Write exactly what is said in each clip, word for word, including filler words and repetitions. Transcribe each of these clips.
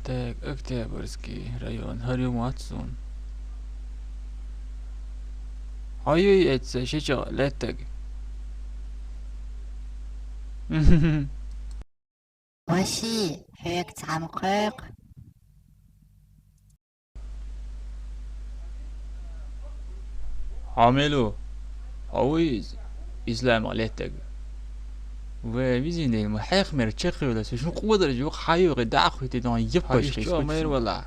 Так, Октябрьский район, хӀара ю мац зун. Хьо юй эцца ши чӀоагӀа леттаг? Ваши, хьоьга цхьа ма кхойкху. Хьо мила ву? Хьо вуй иза? Исламах леттаг. Вай визин ден, ма хьех мер чекхвелла, со шун къодар жук хьаюгӀи дӀахуьти дон йиппаш хьо ишчо мер вала.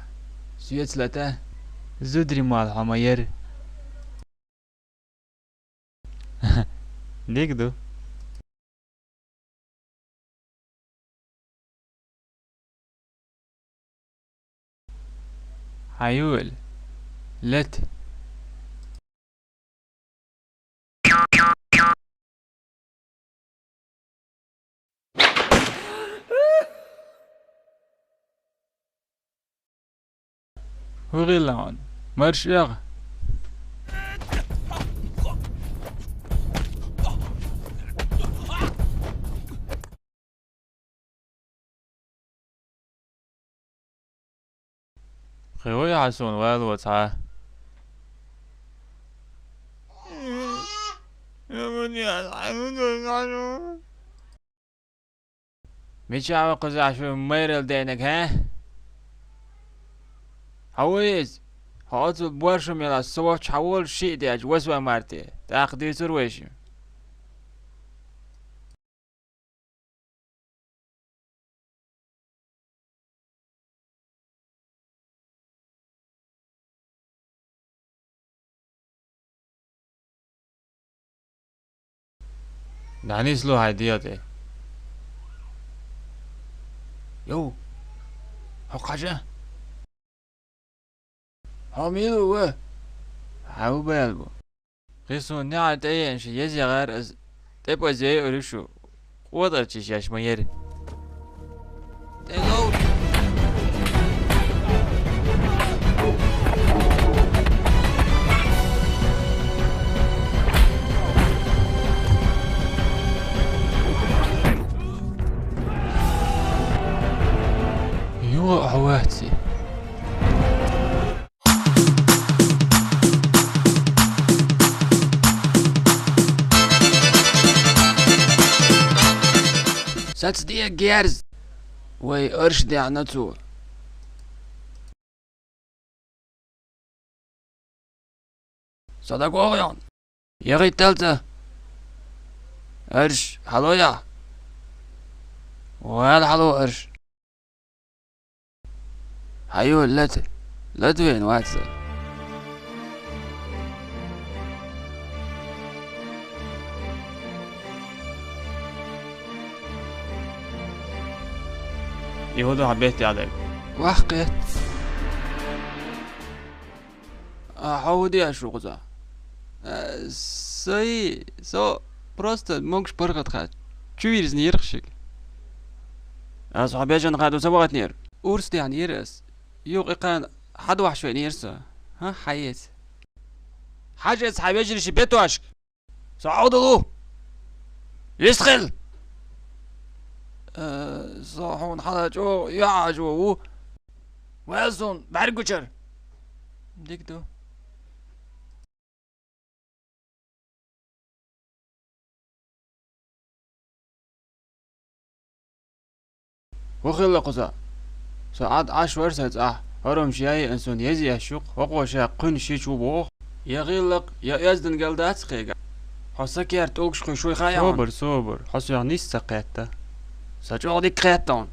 Суьйцлата. Зудри мал хьо ма яр. Диг ду. Хьаюл, лет. ХӀу гӀиллан, марш эгӀ. Кхин вай хьан суна валло цхьа? Мича вакхузахь шу майрал денаг, хӀа? Хьо вуй иза? Хьо оцу боршам яла со воцчу хьан волуш шиъ дечу васой марте. ТӀаккха дуьйцур вайша. Данислу хьайн дегӀа тӀе. Йо, хьо кхажа? Хьо мила ву? Хьан ву баьлла бу? Кхин суна неӀар тӀееана ши еза яхара аса тӀепаза яйур ю шу. КъотӀарчаш еш ма яра. ТӀелов! Юха хьо вац и? Саца де герз! Вай, арш деана цо. Со дагавогӀу йон. ЯхӀитталца. Арш, хьало я. Вала хьало арш. Хьайо, лата. Лата вен вац. И хӀу ду хьан бетта даг? Вах кхетта. А, хьо хӀу деш ву кхуза? Э, сай, со просто могуш паргӀат хаа. Чу вирзина йирх шига. Аса хьо бежан хаа ду ца вахатнера? Урс дехьа йира ас. Юкъа икхана хьадохьуш вен йира со. ХӀа, хьаеца. Хьажа эца хьан вежарий ши бетошка. Со Ӏовдалу! Висхил! Э, со хьуна хьала чӀогӀа юьхьӀаьржо ву. Вел суна бӀаьргучара. Дика ду. ХӀу хилла кхуза? Со Ӏад Ӏаш вара сан цӀахь, хӀорамаш яй ан суна еза еш ю-кх, хӀокхо ша кхуьнан шича ву боху. Я гӀиллакх, я оьздангалла дац кхега. Хьо сакерта тӀулгаш кхуьйш вуй хаьий хьуна? Собар, собар, хьо соьх нис ца кхетта. Сан чӀогӀа дика кхетта хьуна.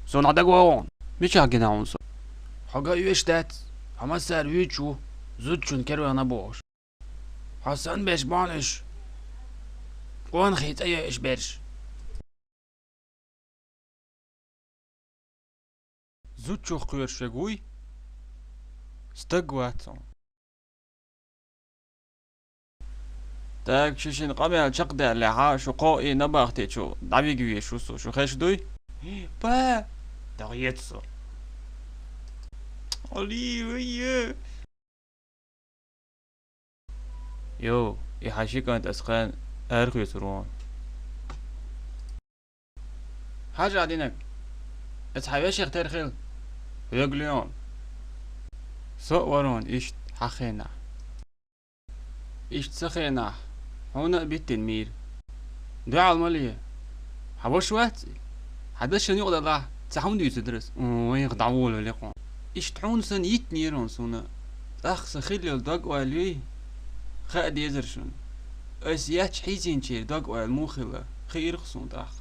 Суна хьан дагавогӀу хьуна. Мичахь гина хьуна со? Хьо ган оьшуш дац, хьо массара вуьйцуш ву, зудчун кервана бохуш. Хьо санна берш бохьана уьш. Къонахий цӀа йойуш берш. Зудчух кхоьруш верг вуй? Стаг вац хьуна. Так, шу шина къамел чекхдаьллехьа, шу кхоъ и набахти чу дӀавига везаш ву со. Шу хезаш дуй? Па! ДагӀ ецу со. Али, вайе! Йо, и хьан ши кӀант аса кхаьн арахоьцур ву хьуна. Хьажа динарг. Эца хьан веших тера хила. Вег Леон. Со а вар хьуна иштта хьан хенахь. Иштта сан хенахь. Хьуна а биттина мийра. Дуьхьал ма ле. Хьан ваша вац и? Хьан дашан юкъа далахь, ца хьуна дуьйцу дарас? Ой, дӀаволавелла хьуна. Иштта хьуна санна йиттинера хьуна суна. ТӀаккха сан хилла йолу дог ойла юй? Хаа дезара шуна. Ас етташ хьийзинчеран дог ойла муха хилла, хиира-кх суна тӀаккха.